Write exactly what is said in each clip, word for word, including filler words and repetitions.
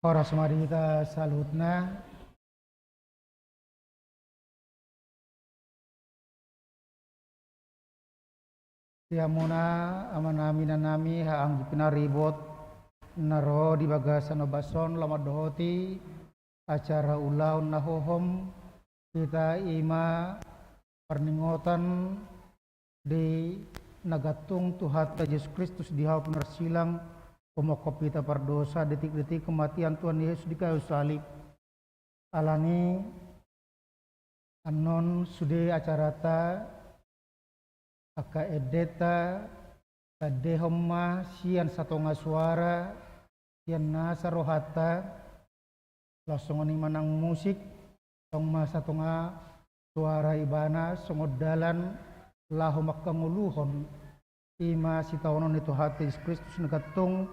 Horas ma di hita saluhutna. Di hamuna amanami, inanami, haha anggi pinaribot, na ro di bagasan ombas on laho mandohoti acara ulaon na hohom, hita i ma parningotan di na gantung Tuhanta Jesus Kristus di hau pinarsilang, pamongkop hita pardosa, detik-detik kematian Tuhan Jesus di kayu salib. Alani annon sude acaranta, angka endenta, tandehon ma sian satonga suara, sian nasa rohanta, laos songon i ma nang musik, tong ma satonga suara ibana songon dalan laho manghangoluhon i ma sitaonon ni Tuhanta Jesus Kristus na gantung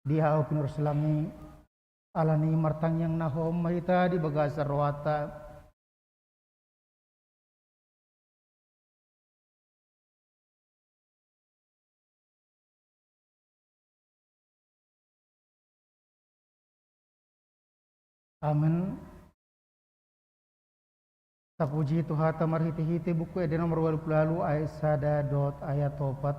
di hau pinarsilang i. Alani martangiang na hohom ma hita di bagasan rohanta. Amen. Tapuji Tuhanta marhite-hite Buku Ende nomor ualu pulu ualu ayat sada dohot ayat opat.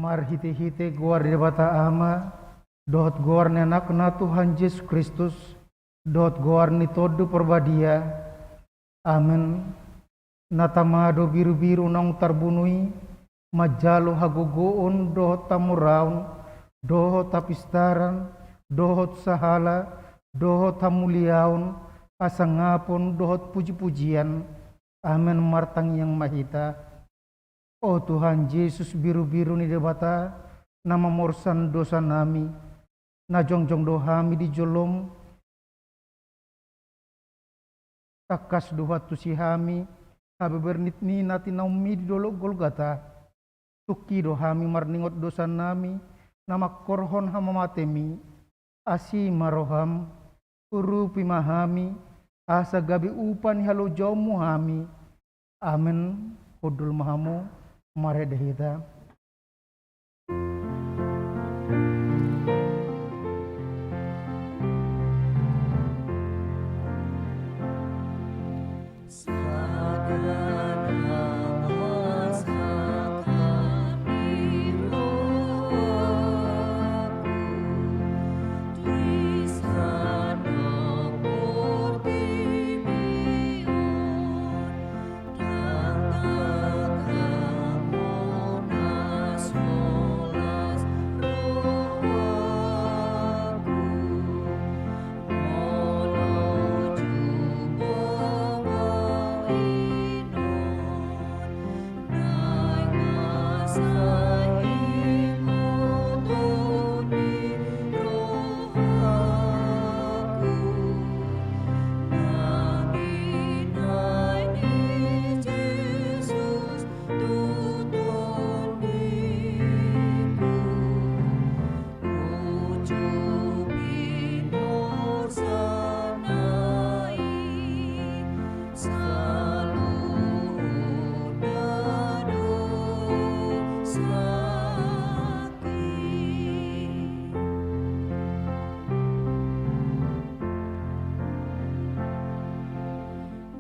Marhite-hite goar ni Debata Ama, dohot goar ni Anakna Tuhan Jesus Kristus, dohot goar ni Tondi Parbadia. Amen. Na tama do birubiru naung tarbunu i, manjalo hagogoon dohot hamuraon, dohot hapistaran, dohot sahala, dohot hamuliaon, hasangapon dohot pujipujian. Amen. Martangiang ma hita. O Tuhan Jesus, birubiru ni Debata, na mamorsan dosanami, na jongjong do hami di jolom, tangkas do huantusi hami habebernion ni na tinaummi di dolok Golgata. Tungki do hami marningot dosanami na mangkorhon hamamatemi. Asi ma roham, urupi ma hami, asa gabe upa ni halojaonmu hami. Amen. Hundul ma hamu, marende hita. Saluhutna dosaki.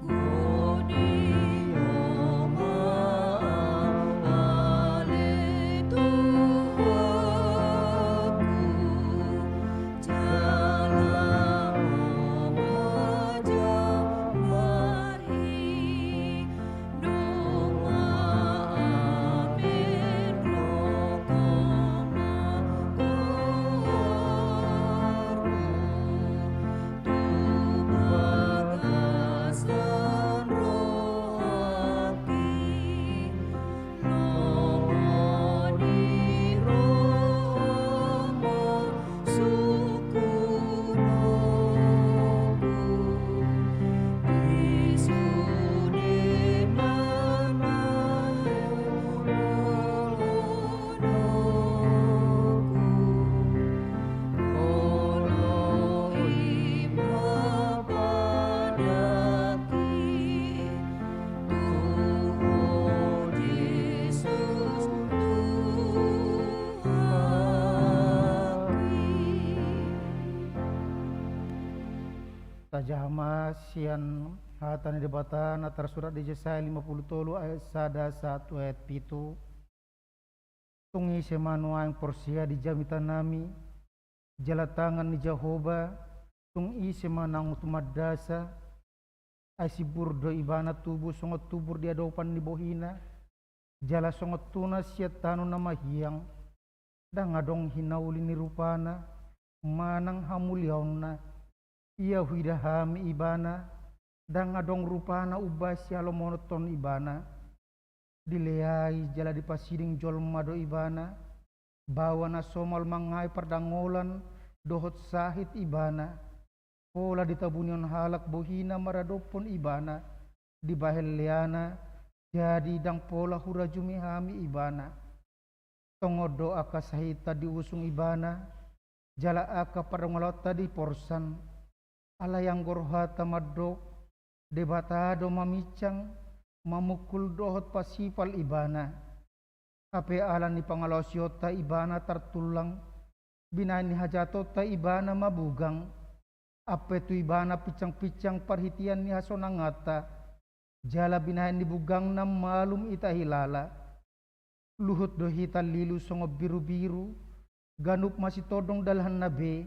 Godi Ho ma, ale Tuhanku, jala Ho ma jamari. Dung ma amen ro, Ho ma goarhu tu bagasan rohangki. Lomo ni roha ma sungkunonku di sude na naeng hudohononku. Olo i ma pandanganki tu Ho Jesus Tuhanki. Tajaha ma sian hata ni Debata na tarsurat di Jesaya lima pulu tolu ayat sada sahat tu ayat pitu. Tung ise ma nuaeng porsea di jamitanami, jala tangan ni Jahowa, tung ise ma naung tumandasa? Ai sibur do ibana tubu songon tubur di adopan ni bohina, jala songon tunas sian tano na mahiang. Ndang adong hinauli ni rupana manang hamuliaonna. Ia huida hami ibana, ndang adong rupana umbahen sihalomonoton ibana. Dileai jala dipasiding jolma do ibana, baoa na somal mangae pardangolan dohot sahit ibana. Pola ditabunihon halak bohina maradophon ibana, dibahen leana, jadi ndang pola hurajumi hami ibana. Tongon do angka sahitta diusung ibana, jala angka pardangolaonta diporsan. Alai anggo rohanta mandok, Debata do maminsang, mamungkul dohot pasipal ibana. Hape ala ni pangalaosionta ibana tartullang, binahen ni hajahatonta ibana mabugang. Ampe tu ibana pinsangpinsang parhitean ni hasonanganta, jala binahen ni bugangna malum ita hilala. Luhut do hita lilu songon birubiru, ganup masitondong dalanna be,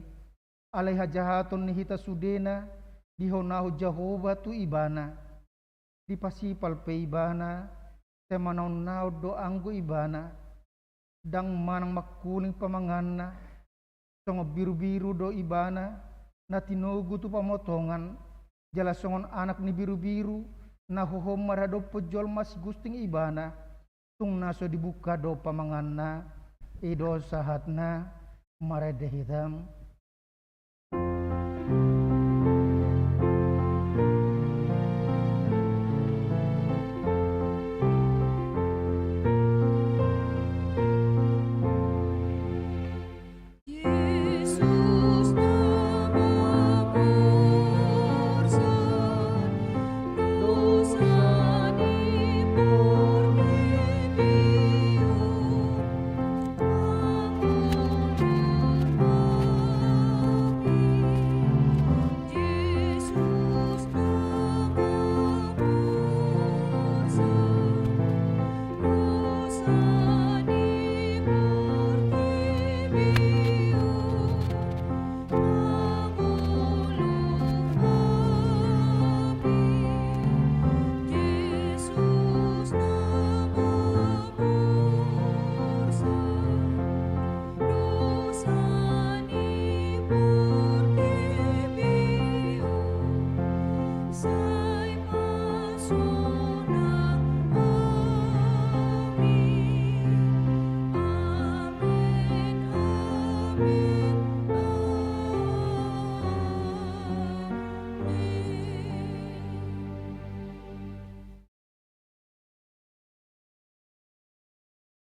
alai hajahaton ni hita sudena dihonahon Jahowa tu ibana. Dipasipal pe ibana, sai manaonnaon do anggo ibana. Ndang manang mangkuling pamanganna. Songon birubiru do ibana na tinogu tu pamotongan, jala songon anak ni birubiru na hohom maradophon jolma sigusting ibana. Tung na so dibungka do pamanganna. I do sahatna. Marende hita.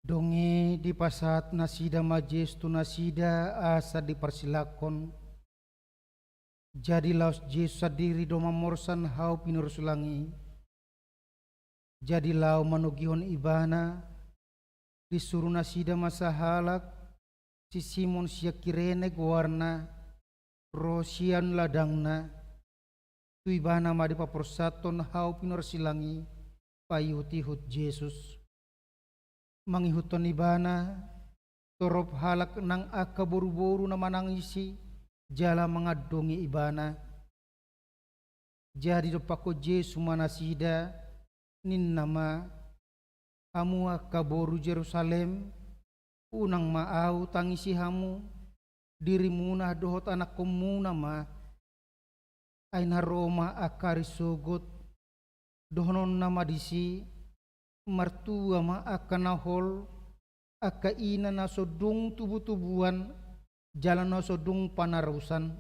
Dung i dipasahat nasida ma Jesus tu nasida asa diparsilangkon. Jadi laos Jesus sandiri do mamorsan hau pinarsilang i. Jadi laho manogihon ibana, disuru nasida ma sahalak, si Simon sian Kirene goarna, ro sian ladangna. Tu ibana ma dipaporsathon hau pinarsilang i, paihutihut Jesus. Mangihuthon ibana, torop halak nang angka boruboru na manangisi, jala mangandongi ibana. Jadi dompakkon Jesus ma nasida, ninna ma, hamu angka boru Jerusalem, unang ma ahu tangisi hamu, dirimuna dohot anakkonmuna ma. Ai na ro ma angka ari sogot, dohononna ma disi, martua ma angka na hol, angka ina na so dung tubutubuan, jala na so dung panarusan.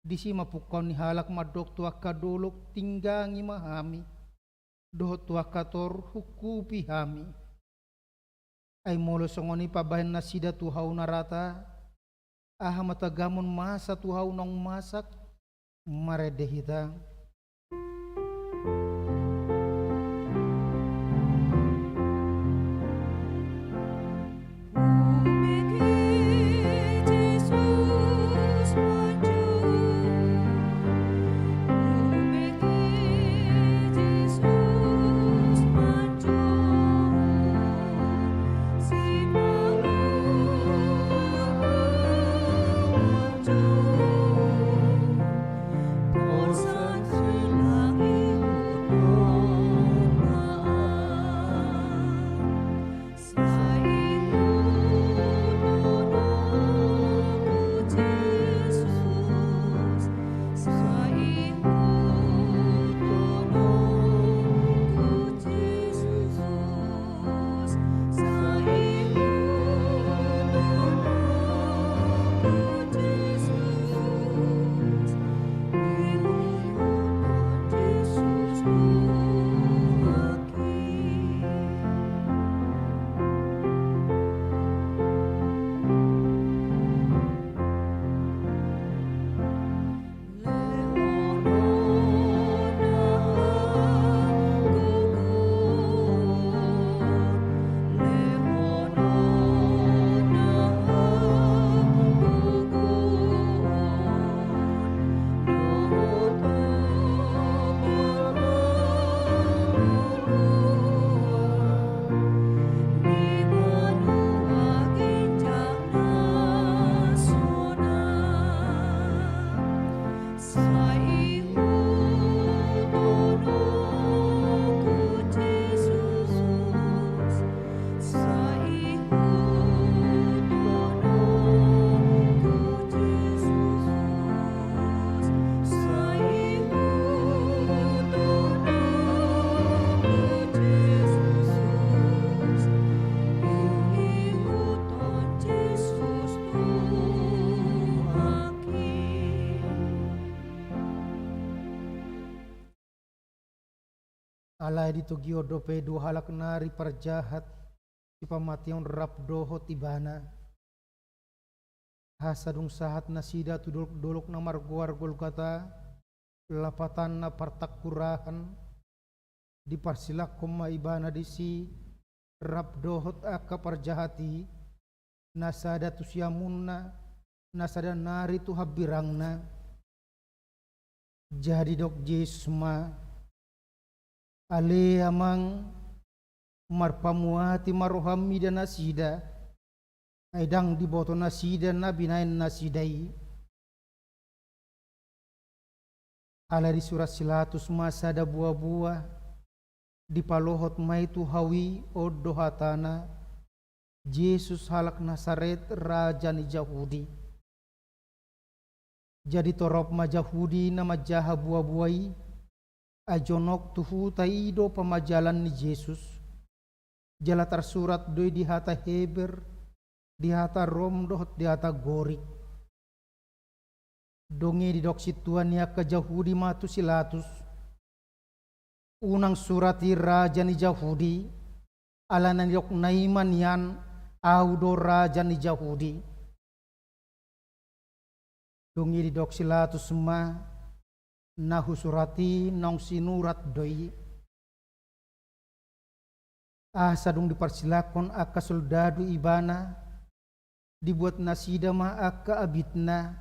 Disi ma pungkaon ni halak mandok tu angka dolok, tinggangi ma hami, dohot tu angka tor, hungkupi hami. Ai molo songon i pambahen nasida tu hau na rata, aha ma tagamon masa tu hau naung masak? Marende hita. Alai ditogihon dope dua halak nari parjahat, sipamateon rap dohot ibana. Asa dung sahat nasida tu dolok-dolok na margoar Golgata, lapatanna Partangkurahan, diparsilangkon ma ibana disi, rap dohot angka parjahat i, na sada tu siamunna, na sada nari tu hambirangna. Jadi didok Jesus ma, ale Amang, marpamuati ma roham mida nasida, ai ndang diboto nasida na binahen nasida i. Ala disurat si Latus ma sada buabua, dipalohot ma i tu hau i, on do hatana, Jesus halak Nasaret, raja ni Jahudi. Jadi torop ma Jahudi na manjaha buabua i, ai jonok tu huta i do pamajalan ni Jesus. Jala tarsurat do i di hata Heber, di hata Rom dohot di hata Gorik. Dung i didok sintua ni angka Jahudi ma tu si Latus, unang surat i raja ni Jahudi, ala na nidokna i ma nian, ahu do raja ni Jahudi. Dung i didok si Pilatus ma, na husurat i naung sinurat do i. Asa dung diparsilanghon angka soldadu ibana, dibuat nasida ma angka abitna,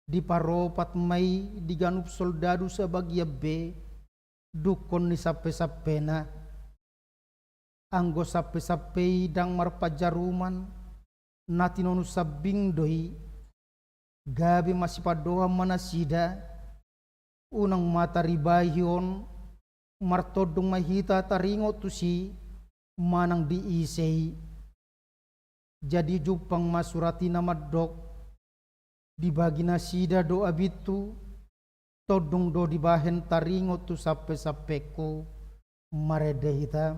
diparopat ma i di ganup soldadu sabagian be, dungkon ni sampesampena. Anggo sampesampe i ndang marpanjaruman, na tinonun sambing do i, gabe masipandohan ma nasida, unang ma taribai on, martondung ma hita taringot tusi, manang di ise i. Jadi jumpang ma surat i na mandok, dibagi nasida do abithu, tondung do dibahen taringot tu sampesampengku. Marende hita.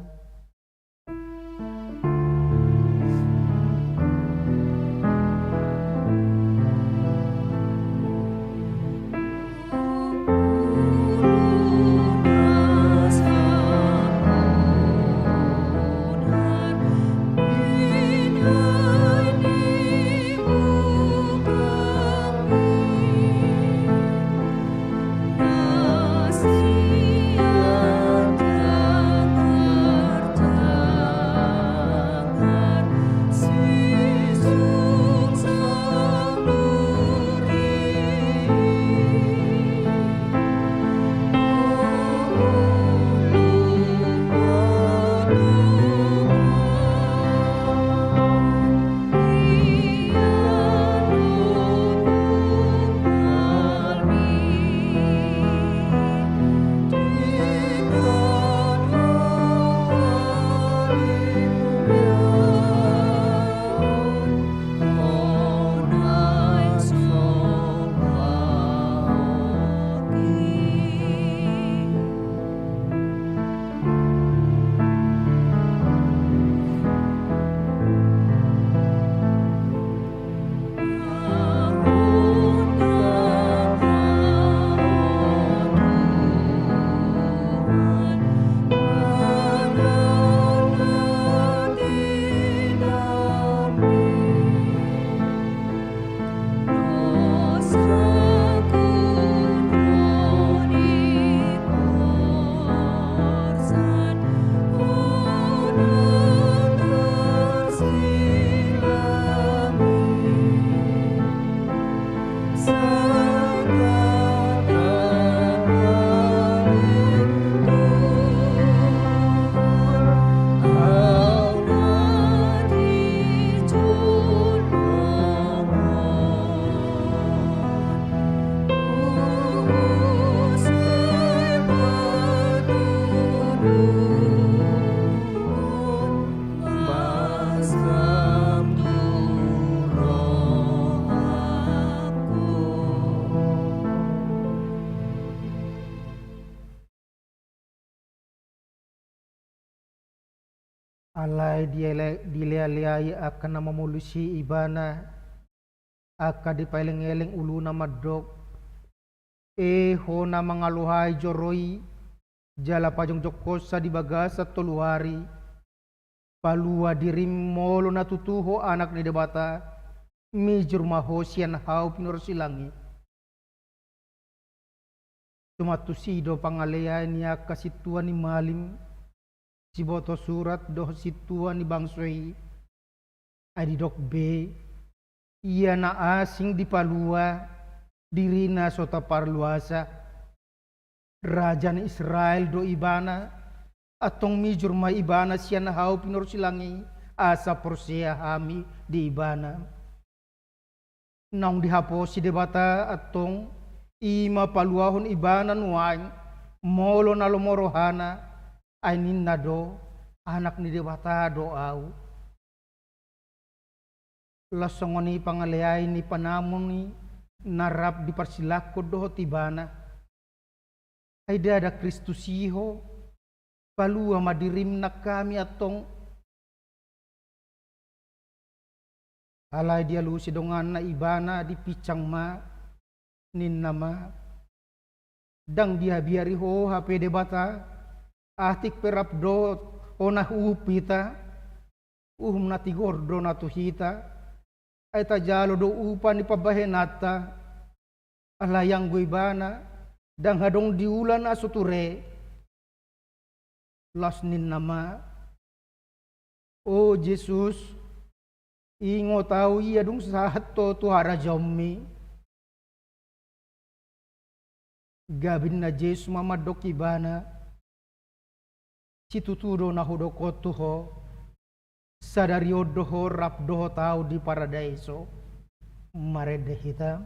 Alai diele-, dilealeai angka na mamolus i ibana, angka dipaelengeleng uluna mandok: E ho na mangalohai joro i, jala pajongjongkonsa di bagasan tolu ari, palua dirim molo na tutu ho Anak ni Debata, mijur ma ho sian hau pinarsilang i. Tumantusi do pangaleai ni angka sintua ni malim, siboto surat dohot sintua ni bangso i. Ai didok be, ia na asing dipalua, dirina so taparluasa. Raja ni Israel do ibana, antong mijur ma ibana sian hau pinarsilang i, asa porsea hami di ibana. Naung dihaposi Debata antong, i ma paluahon ibana nuaeng, molo na lomo rohana, ai ninna do, Anak ni Debata do ahu. Laos songon i pangaleai ni panamon i na rap diparsilanghon dohot ibana. Ai ndada Kristus i ho, palua ma dirim nang hami antong. Alai dialusi donganna ibana, dipinsang ma, ninna ma: Ndang dihabiari ho hape Debata, atik pe rap dohot hona uhum hita, uhum na tigor do na tu hita, ai tajalo do upa ni pambahenanta, Alai anggo ibana ndang adong diula na so ture, laos ninna ma: O Jesus, ingot ahu ia dung sahat ho tu harajaonmi. Gabe ninna Jesus ma mandok ibana: Situtu do na hudok on tu ho, sadari on do ho rap dohot ahu di paradaiso. Marende hita.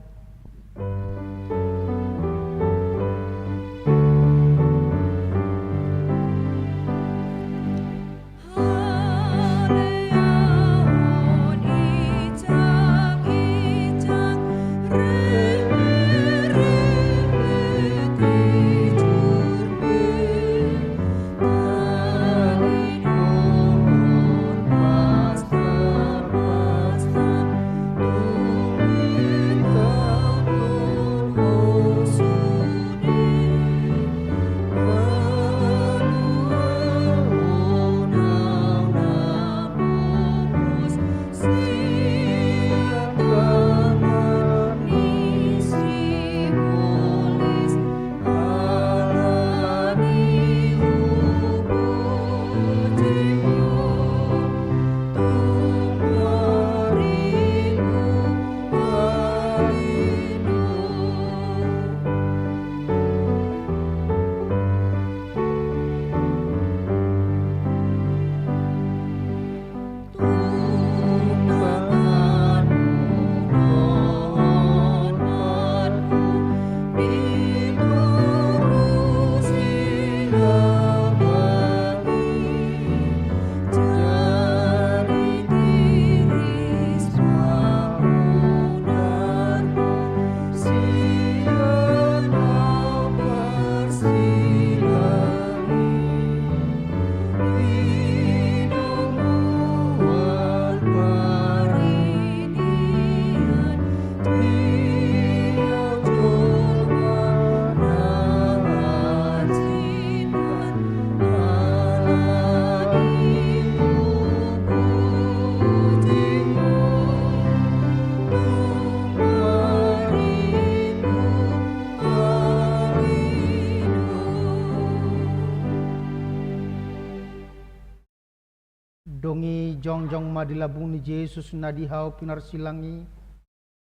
Dung i jongjong ma di lambung ni Jesus na di hau pinarsilang i,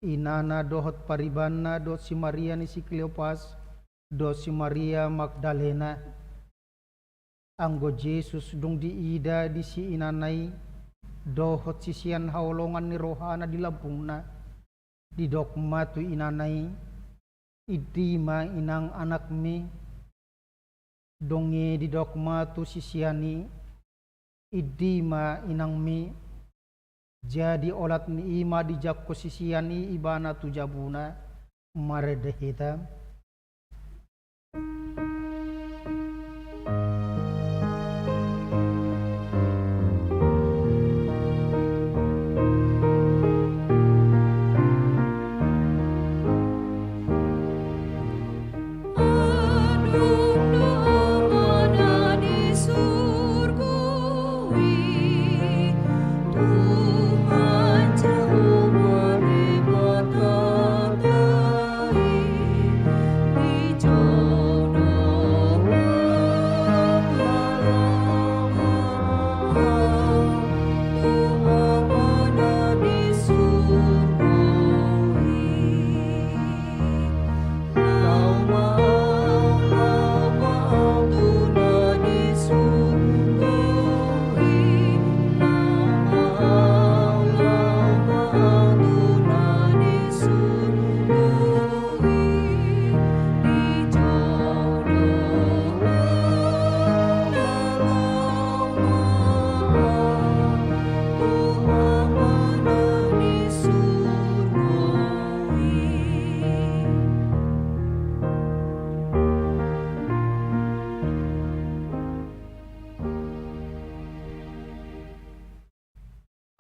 inana dohot paribanna dohot si Maria ni si Kleopas dohot si Maria Magdalena. Anggo Jesus dung diida disi inana i dohot sisean haholongan ni rohana di lambungna, didok ma tu inana i: Indi ma inang anakmi. Dung i didok ma tu sisean i: Indi ma inangmi. Jadi olat ni i ma dijangkon sisean i ibana tu jabuna. Marende hita.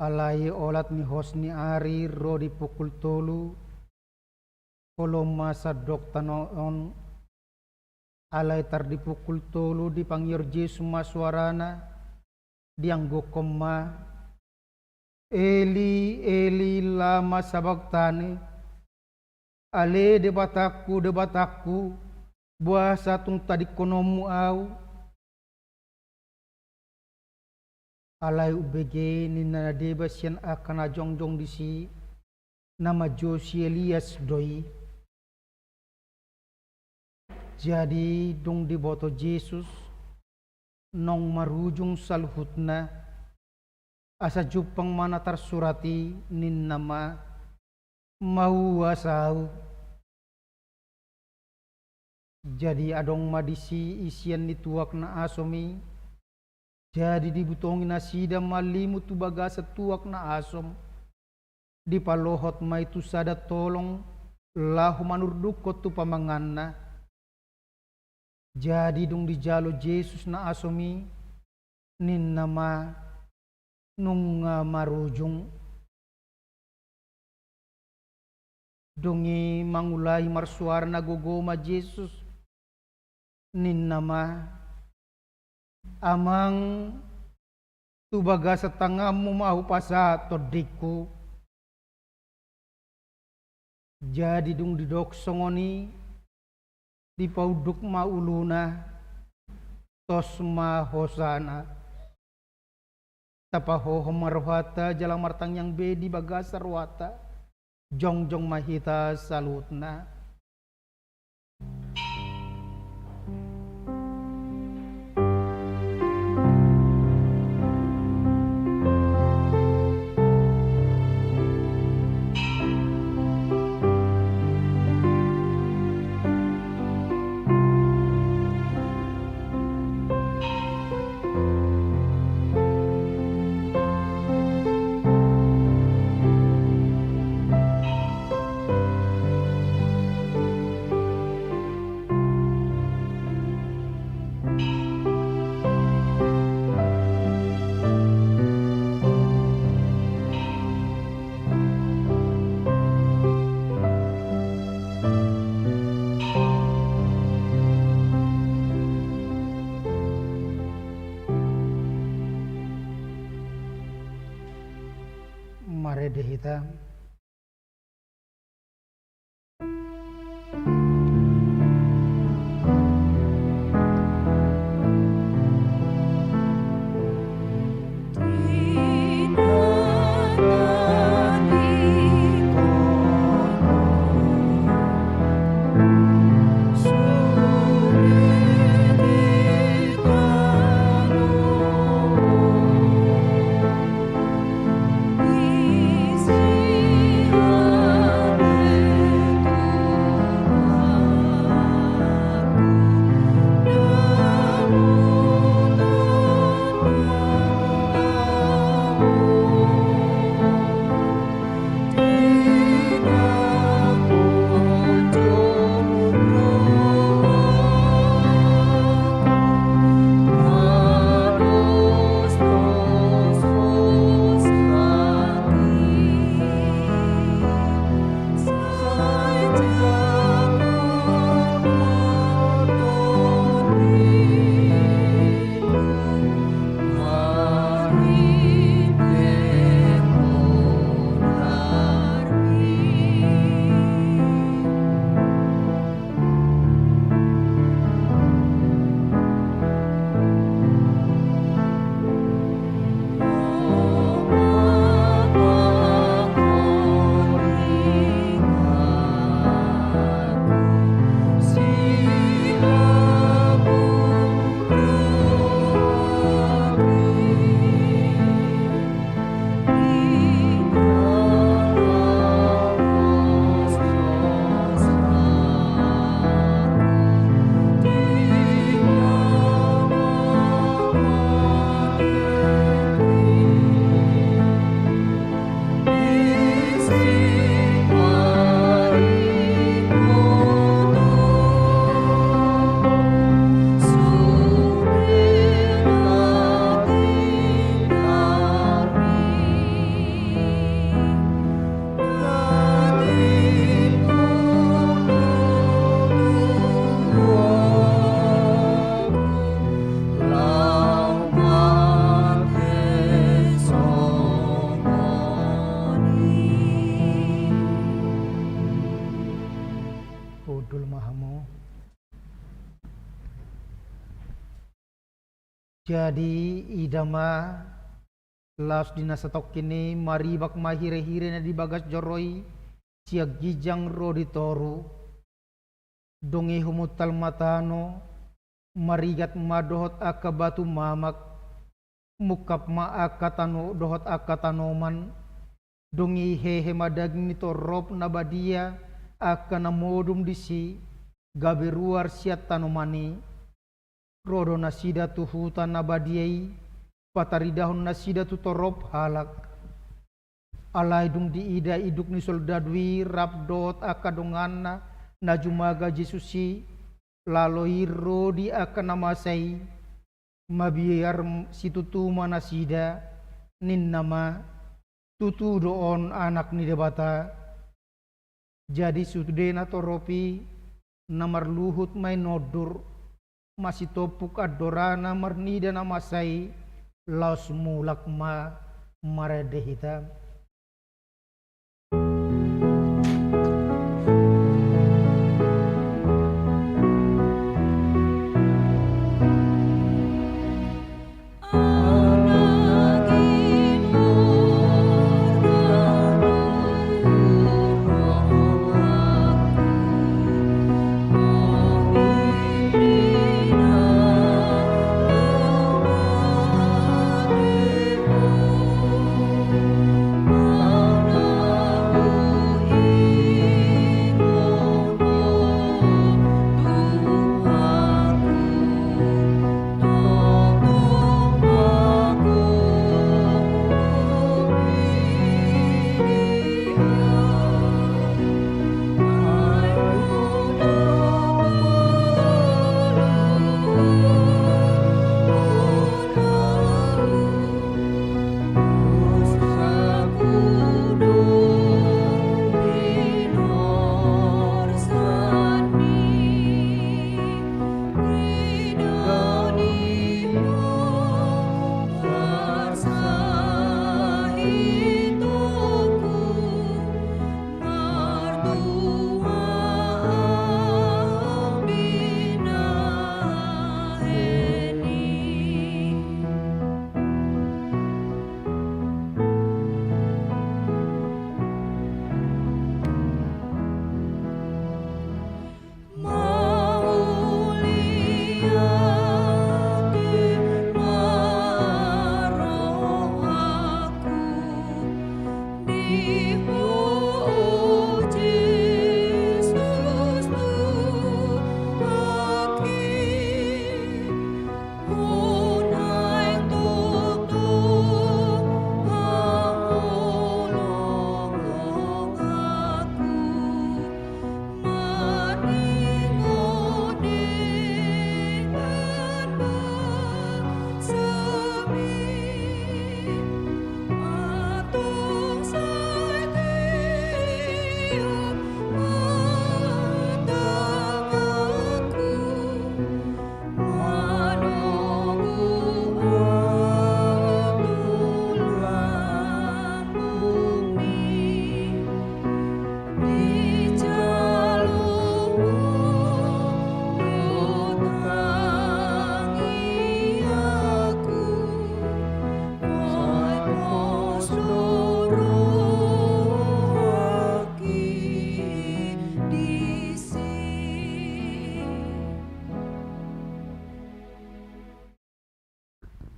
Alai olat ni hos ni ari ro di pukul tolu, holom ma sandok tano on. Alai tar di pukul tolu dipangior Jesus ma suarana, diangguhon ma: Eli, Eli, lama sabakhtani? Ale Debatangku, Debatangku, boasa tung tadingkononmu ahu? Alai umbege ninna na deba sian angka na jongjong disi, na manjou si Elias do i. Jadi dung diboto Jesus, naung marujung saluhutna, asa jumpang ma na tarsurat i, ninna ma, mauas ahu. Jadi adong ma disi isian ni tuak na asom i. Jadi dibutongi nasida ma limu tu bagasan tuak na asom. Dipalohot ma i tu sada tolong, laho manurdukkon tu pamanganna. Jadi dung dijalo Jesus na asom i, ninna ma, nunga marujung. Dung i mangulahi marsuara na gogo ma Jesus, ninna ma, Amang, tu bagasan tanganmu ma hupasahat tondingku. Jadi dung didok songon i, dipaunduk ma uluna, tos ma hosana. Tapahohom ma rohanta jala martangiang be di bagasan rohanta. Jongjong ma hita saluhutna. Marende hita. Jadi ida ma, laos di na satongkin i maribak ma hirehire na di bagas joro i sian ginjang ro di toru. Dung i humuntal ma tano, marigat ma dohot angka batu mamak, mungkap ma angka tano dohot angka tanoman. Dung i hehe ma daging ni torop na badia angka na modom disi, gabe ruar sian tanoman i. Ro do nasida tu huta na badia i, pataridahon nasida tu torop halak. Alai dung diida induk ni soldadu i rap dohot angka donganna na jumaga Jesus i, lalo i ro di angka na masa i, mabiar situtu ma nasida, ninna ma: Tutu do on Anak ni Debata. Jadi sude na torop i, na marluhut ma i nondur, masitompuk andorana marnida na masa i, laos mulak ma marende hita.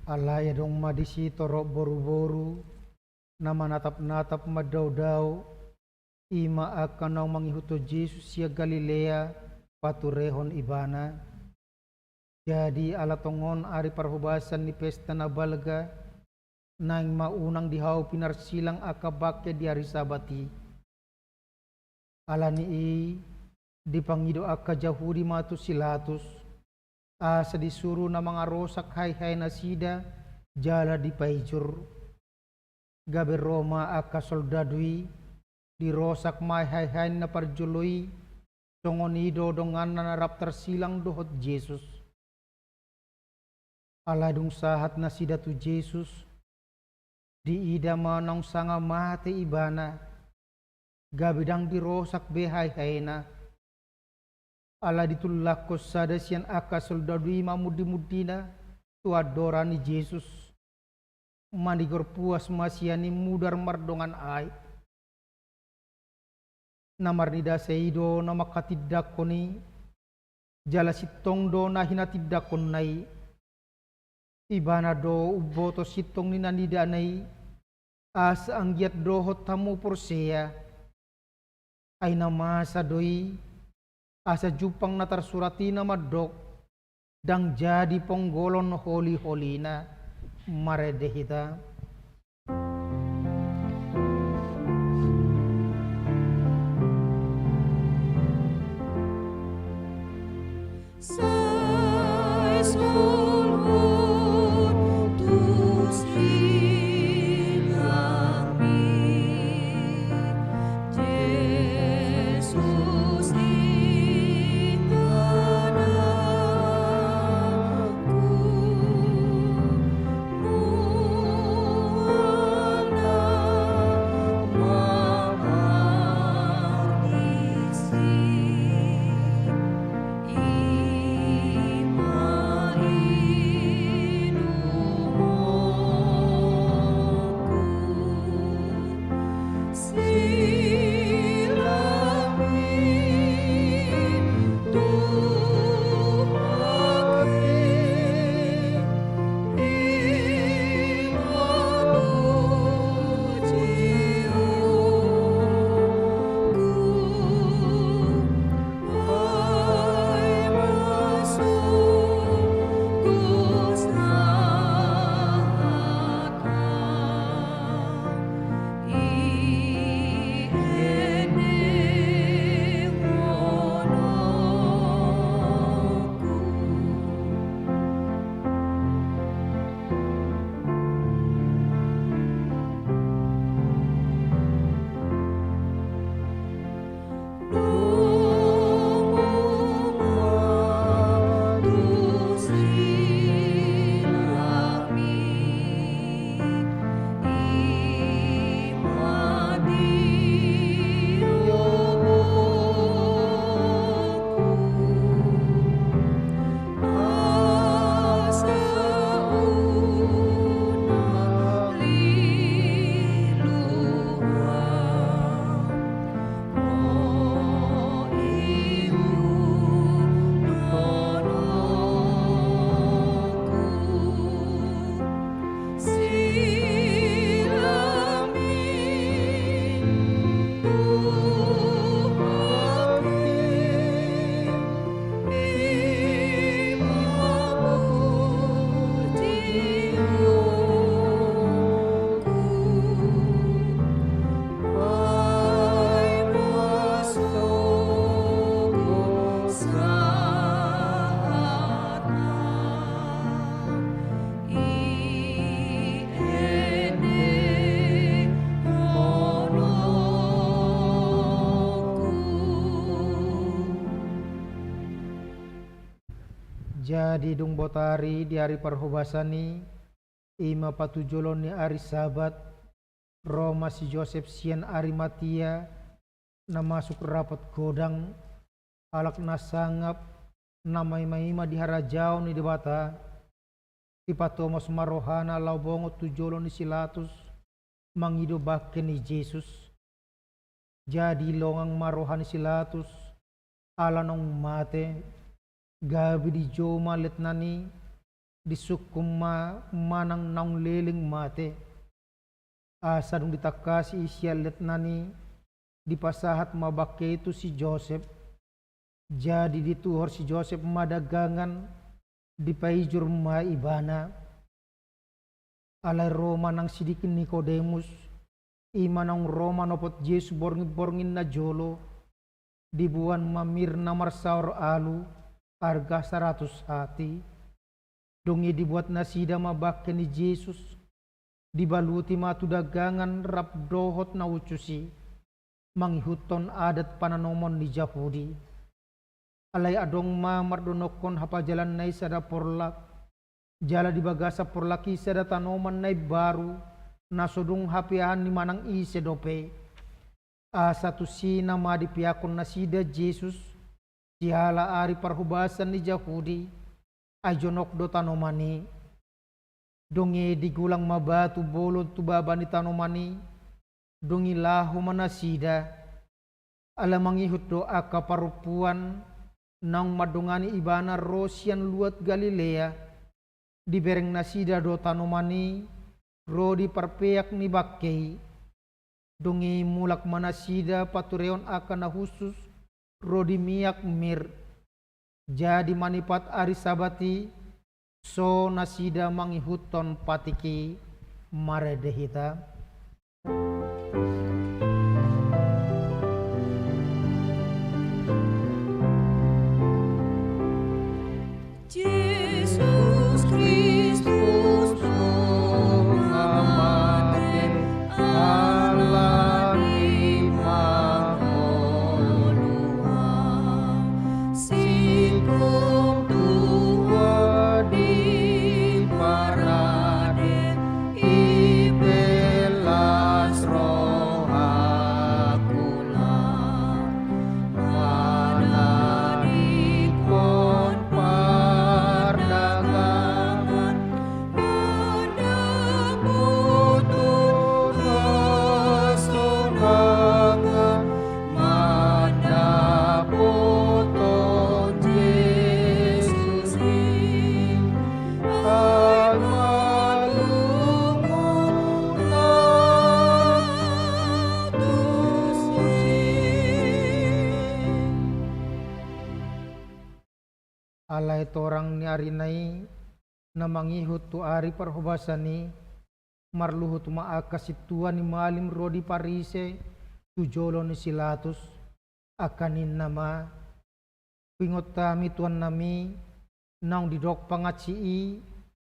Alai adong ma disi torop boruboru na manatapnatap mandaodao, i ma angka naung mangihuthon Jesus sian Galilea paturehon Ibana. Jadi ala tongon ari parhobasan ni pesta na balga, naeng ma unang di hau pinarsilang angka bangke di ari Sabat i. Ala ni i dipangido angka Jahudi ma tu si Pilatus, asa disuru na mangarosak haehae nasida jala dipaijur. Gabe ro ma angka soldadu i, dirosak ma haehae na parjolo i. Songon i do donganna na rap tarsilang dohot Jesus. Alai dung sahat nasida tu Jesus, diida ma naung sanga mate ibana, gabe ndang dirosak be haehaena. Alai ditullakkon sada sian angka soldadu i ma mundimundina, tu andora ni Jesus, manigor puas ma sian i mudar mardongan aek. Na marnida asa i do na manghatindanghon i, jala sintong do na hinatindangkonna i. Ibana do umboto sintong ni na nidana i, asa anggiat dohot hamu porsea. Ai na masa do i, asa jumpang na tarsurat i na mandok, ndang jadi ponggolon holiholina. Marende hita. Jadi dung botari di ari parhobasan i, i ma patujolon ni ari Sabat, ro ma si Josep sian Arimatia, na masuk rapot godang, halak na sangap, na maimaima di harajaon ni Debata. Dipatomos ma rohana laho bongot tu jolo ni si Latus, mangido bangke ni Jesus. Jadi longang ma roha ni si Latus, ala naung mate, gabe dijou ma letnan i, disungkun ma manang naung leleng mate. Asa dung ditangkasi i sian letnan i, dipasahat ma bangke i tu si Josep. Jadi dituhor si Josep ma dagangan, dipaijur ma ibana. Alai ro ma nang sidiki Nikodemus, i ma naung ro manopot Jesus borngin-borngin na jolo, diboan ma mir na marsaor alu, arga saratus hati. Dung i dibuat nasida ma bangke ni Jesus, dibaluti ma tu dagangan rap dohot na uncus i, mangihuthon adat pananomon ni Jahudi. Alai adong ma mardonokkon hapajalanna i sada porlak, jala di bagasan porlak i sada tanoman na imbaru, na so dung hapeahanni manang ise dope. Asa tusina ma dipeakkon nasida Jesus, siala ari parhobasan ni Jahudi, ai jonok do tanoman i. Dung i digulang ma batu bolon tu baba ni tanoman i, dung i laho ma nasida. Ala mangihut do angka parompuan naung mandongani ibana ro sian luat Galilea. Dibereng nasida do tanoman i ro di parpeak ni bangke i. Dung i mulak ma nasida patureon angka na hushus ro di miak mir. Jadi manipat ari Sabat i, so nasida mangihuthon patik i. Marende hita. Jesus Kristus tung mate ala ni mangolu. Singkop tua di parade, i pe las rohaku, manadingkon pardagangan, mandapothon hasonangan, mandapothon Jesus i, ai malungun na tusi. Alai torang ni ari na i, na mangihut tu ari parhobasan i, marluhut ma angka sintua ni malim ro di Parise tu jolo ni si Latus, angka ninna ma: Huingot hami tuannami, naung didok pangansi i,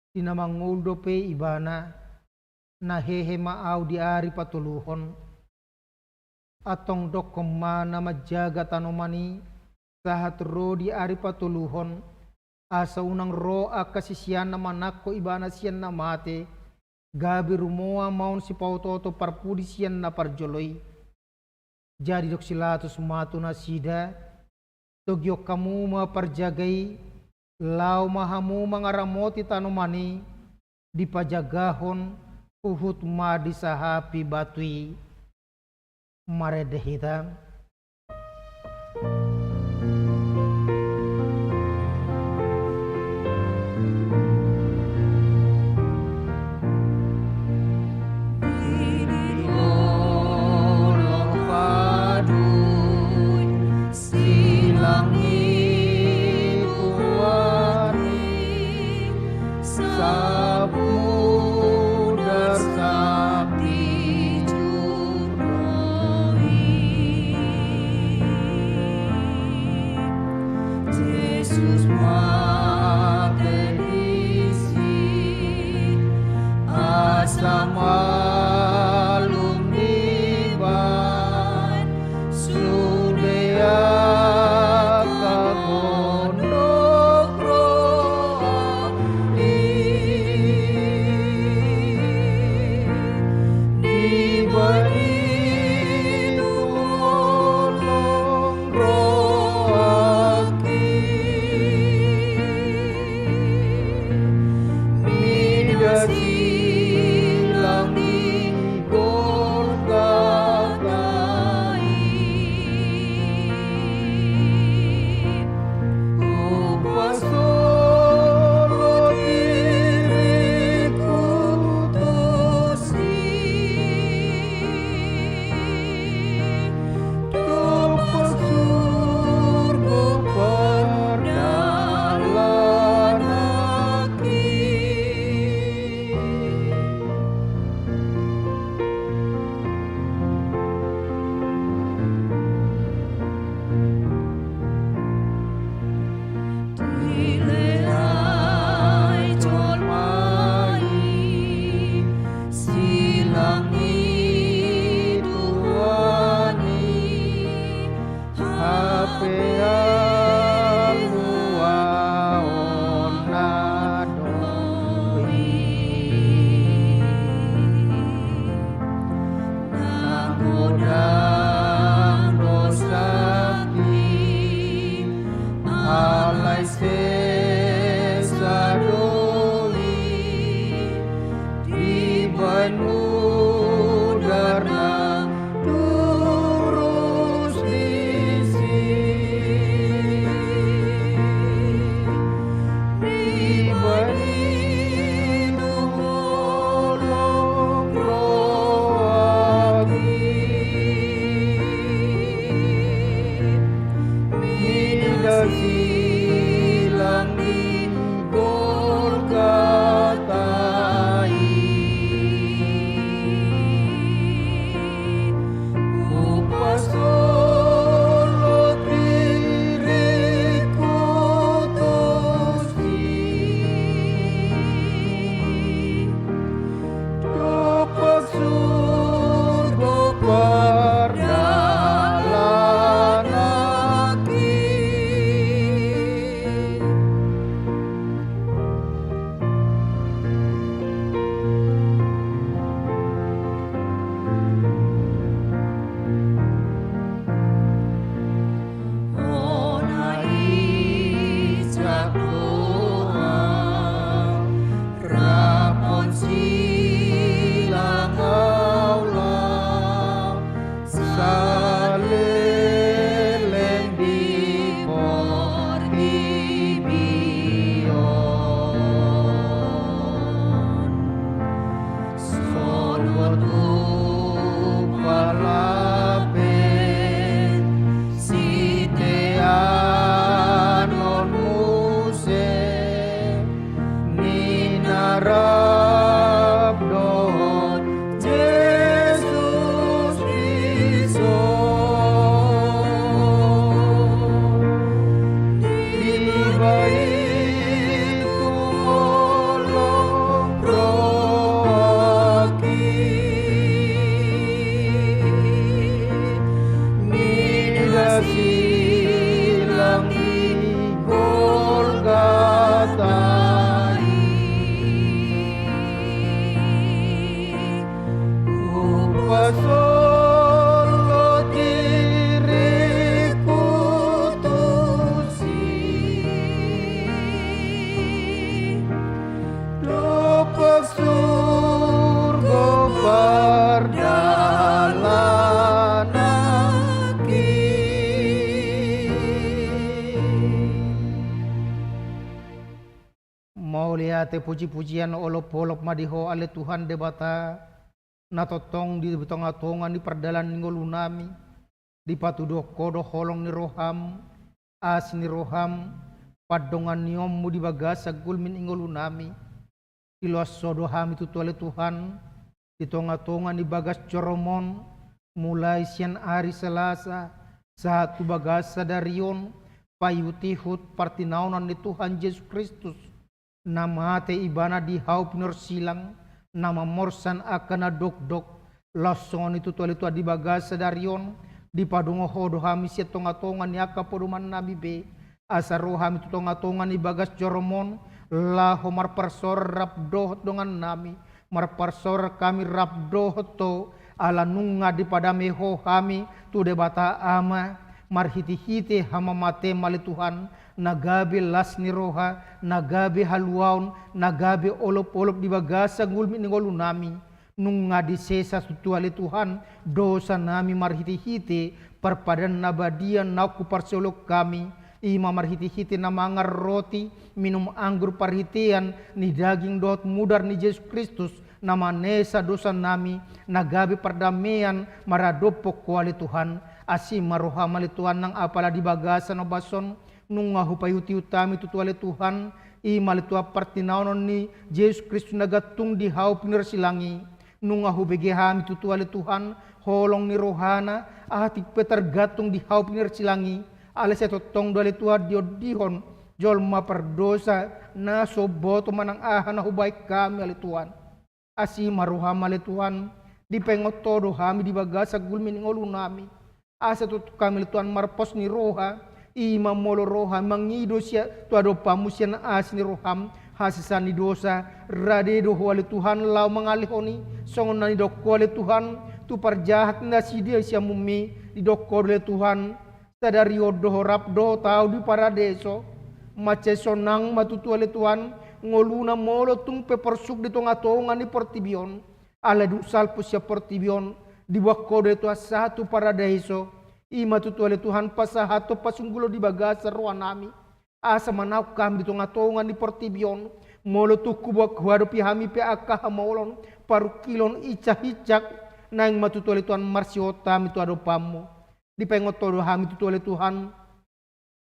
di na mangolu dope ibana, na hehe ma ahu di ari patoluhon. Antong dokkon ma na manjaga tanoman i sahat ro di ari patoluhon, asa unang ro angka siseanna manangko ibana sian na mate, gabe rumoa ma on sipaotooto parpudi sian na parjolo i. Jadi didok si Latus ma tu nasida: Togihon hamu ma parjaga i, laho ma hamu mangaramoti tanoman i, dipajagahon huhut ma disahapi batu i. Marende hita. Di dolok paduy, silang i tu atik, sap mudar sap ijuk do i. Jesus mate disi, asa malum dibaen sude angka gondok roha i. Dibaen i tu holong rohangki. Mida silang Palapet siteanon muse ni na rap dohot Jesus Kristus. Dibahen tu holong rohaki minda silang di Golgota i. Hupasohot diriku tusi, dompak surgo pardalananki. Mauliate, puji-pujian, olop-olop ma di Ho ale Tuhan Debata, na tongtong di tonga-tonga ni pardalanan ni ngolunami. Dipatuduhon Ho do holong ni roham, asi ni roham, pandonganianmu di bagasan gulmit ni ngolunami. Diloas Ho do hami tutu ale Tuhan, di tonga-tonga ni bagas jorom on, mulai sian ari Salasa sahat tu bagas sadari on, paihut-ihut partinaonan ni Tuhan Jesus Kristus, na mate Ibana di hau pinorsilang, na mamorsan angka na dokdok. Laos songon i tutu ale Tuhan di bagas sadari on, dipadongan Ho do hami sian tonga-tonga ni angka podomannami be, asa ro hami tu tonga-tonga ni bagas jorom on, laho marparsaoran rap dohot dongannami, marparsaoran hami rap dohot Ho, ala nunga dipadame Ho hami tu Debata Ama, marhite-hite hamamatem ale Tuhan, na gabe las ni roha, na gabe haluaon, na gabe olop-olop di bagasan gulmit ni ngolunami. Nunga disesa tutu ale Tuhan dosanami marhite-hite parpadanan na badia naung huparsioloi hami, i ma marhite-hite na mangan roti, minum anggur parhitean ni daging dohot mudar ni Jesus Kristus, na manesa dosanami, na gabe pardamean maradophon Ho ale Tuhan. Asi ma roham ale Tuhan nang apala di bagasan ombas on, nunga hupaihut-ihut hami tutu ale Tuhan, i ma ale Tuhan partinaonan ni Jesus Kristus na gantung di hau pinorsilang i. Nunga hubege hami tutu ale Tuhan holong ni rohana, atik pe targantung di hau pinorsilang i. Alai sai tongtong do ale Tuhan diondihon jolma pardosa na so umboto manang aha na hubahen hami ale Tuhan. Asi ma roham ale Tuhan, dipaingot Ho do hami di bagasan gulmit ni ngolunami. Asa tutu hami ale Tuhan marpos ni roha, i ma molo ro hami mangido sia tu adopanmu sian asi ni roham, hasesaan ni dosa, rade do Ho ale Tuhan laho mangalehon i, songon na nidok Ho ale Tuhan tu parjahat na sidia sian mumi, didok Ho do ale Tuhan, sadari on do Ho rap dohot ahu di Paradeso. Mansai sonang ma tutu ale Tuhan ngoluna molo tung pe porsuk di tonga-tonga ni portibi on. Alai dung salpu sian portibi on, diboan Ho do ale Tuhan sahat tu Paradeso. I ma tutu ale Tuhan pasahathon pasunggulan di bagasan rohanami, asa manaon hami di tonga-tonga ni portibi on. Molo tung huboan huadopi hami pe angka hamaolon, parungkilon, incak-incak, naeng ma tutu ale Tuhan marsihot hami tu adopanmu. Dipaingot Ho do hami tutu ale Tuhan,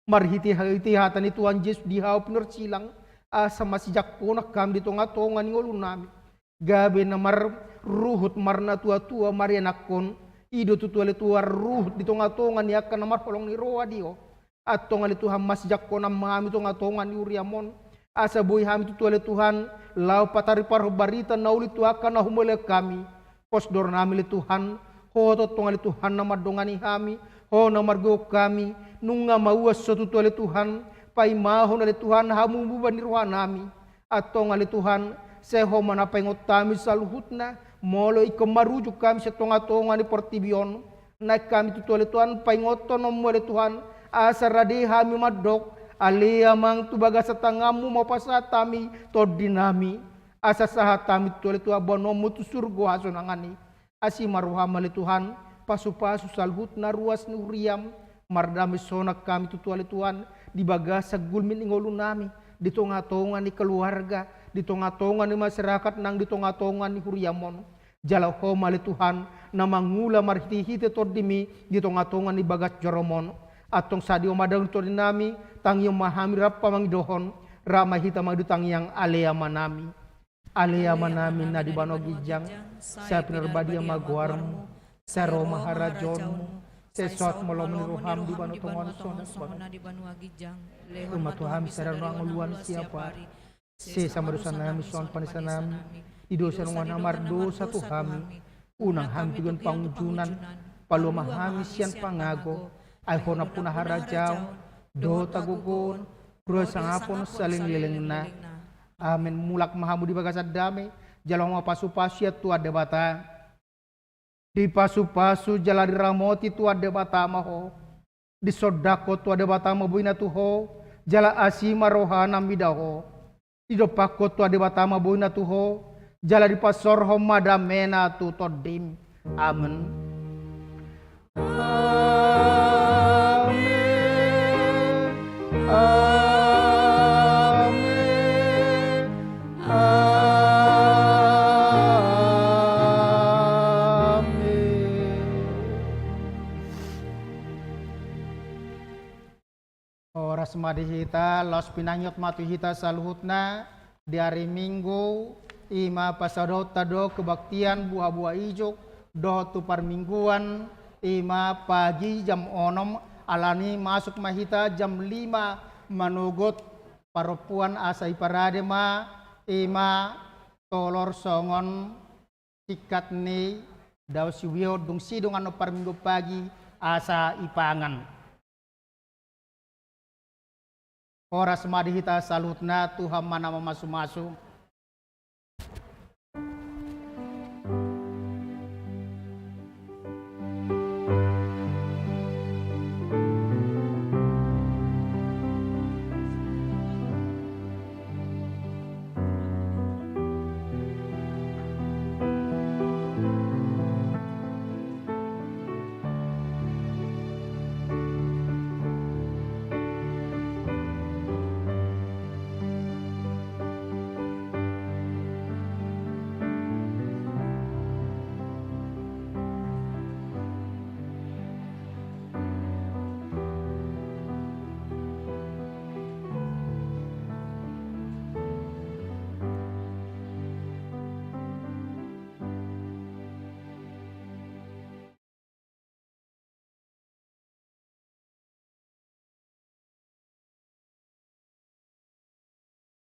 marhite-hite hata ni Tuhan Jesus di hau pinorsilang, asa masijangkonan hami di tonga-tonga ni ngolunami. Gabe na marruhut marnatua-tua marianakhon, i do tutu ale Tuhan ruhut di tonga-tonga ni angka na marholong ni roha di Ho. Antong ale Tuhan masijangkonan ma hami tonga-tonga ni huriam on, asa boi hami tutu ale Tuhan laho pataripar barita na uli tu angka na humulai hami. Pos do rohanami ale Tuhan, Ho tongtong ale Tuhan na mandongani hami, Ho na margogo hami, nunga mauas Ho tutu ale Tuhan, paimahon ale Tuhan hamubamuba ni rohanami. Antong ale Tuhan, sai Ho ma na paingot hami saluhutna, molo ingkon marujung hami sian tonga-tonga ni portibi on, naeng hami tutu ale Tuhan paingothononmu ale Tuhan, asa rade hami mandok, ale Amang tu bagasan tanganmu ma hupasahat hami tondinami. Asa sahat hami tutu ale Tuhan boanonmu tu surgo hasonangan i. Asi ma roham ale Tuhan, pasu-pasu saluhutna ruas ni huriam, mardame sonang hami tutu ale Tuhan, di bagasan gulmit ni ngolunami, di tonga-tonga ni keluarga, di tonga-tonga ni masyarakat nang di tonga-tonga ni huriam on. Jala Ho ma ale Tuhan, na mangula marhitehite Tondim i di tongatonga ni bagas joro-Mu on. Antong sadia ma daging ni tondinami, tangihon ma hami rap mangidohon, rap ma hita mangido tangiang Ale Amanami. Ale Amanami na di banua ginjang, sai pinarbadia ma goar-Mu, sai ro ma harajaon-Mu, sai soat ma lomo ni roha-Mu di banua tonga on songon na di banua ginjang. Lehon ma tu hami sadari on hangoluan siapari. Sesa ma dosanami songon panesanami di dosa ni angka na mardosa tu hami. Unang hami togihon pangunjunan, palua ma hami sian pangago. Ai Ho nampuna harajaon dohot hagogoon, ro sangapon saleleng-lelengna. Amen. Mulak ma hamu di bagasan dame, jalo ma pasupasu sian Tuhan Debata. Dipasupasu jala diramoti Tuhan Debata ma ho. Disondangkon Tuhan Debata ma boina tu ho, jala asi ma rohana mida ho. Didompakkon Tuhan Debata ma boina tu ho, jala dipasaorhon ma damena tu tondim. Amen. Amen. Amen. Amen. Horas ma di hita, laos pinangiot ma tu hita saluhutna di ari Minggu, i ma pasaudonta do kebaktian buha-buha ijuk dohot tu parmingguan, i ma pagi jam onom, alani masuk ma hita jam lima manogot parompuan asa iparade ma, i ma tolor songon singkat ni daun siwihon dung sidung annon parmingguan pagi asa ipangan. Horas ma di hita saluhutna, Tuhan ma na mamasumasu.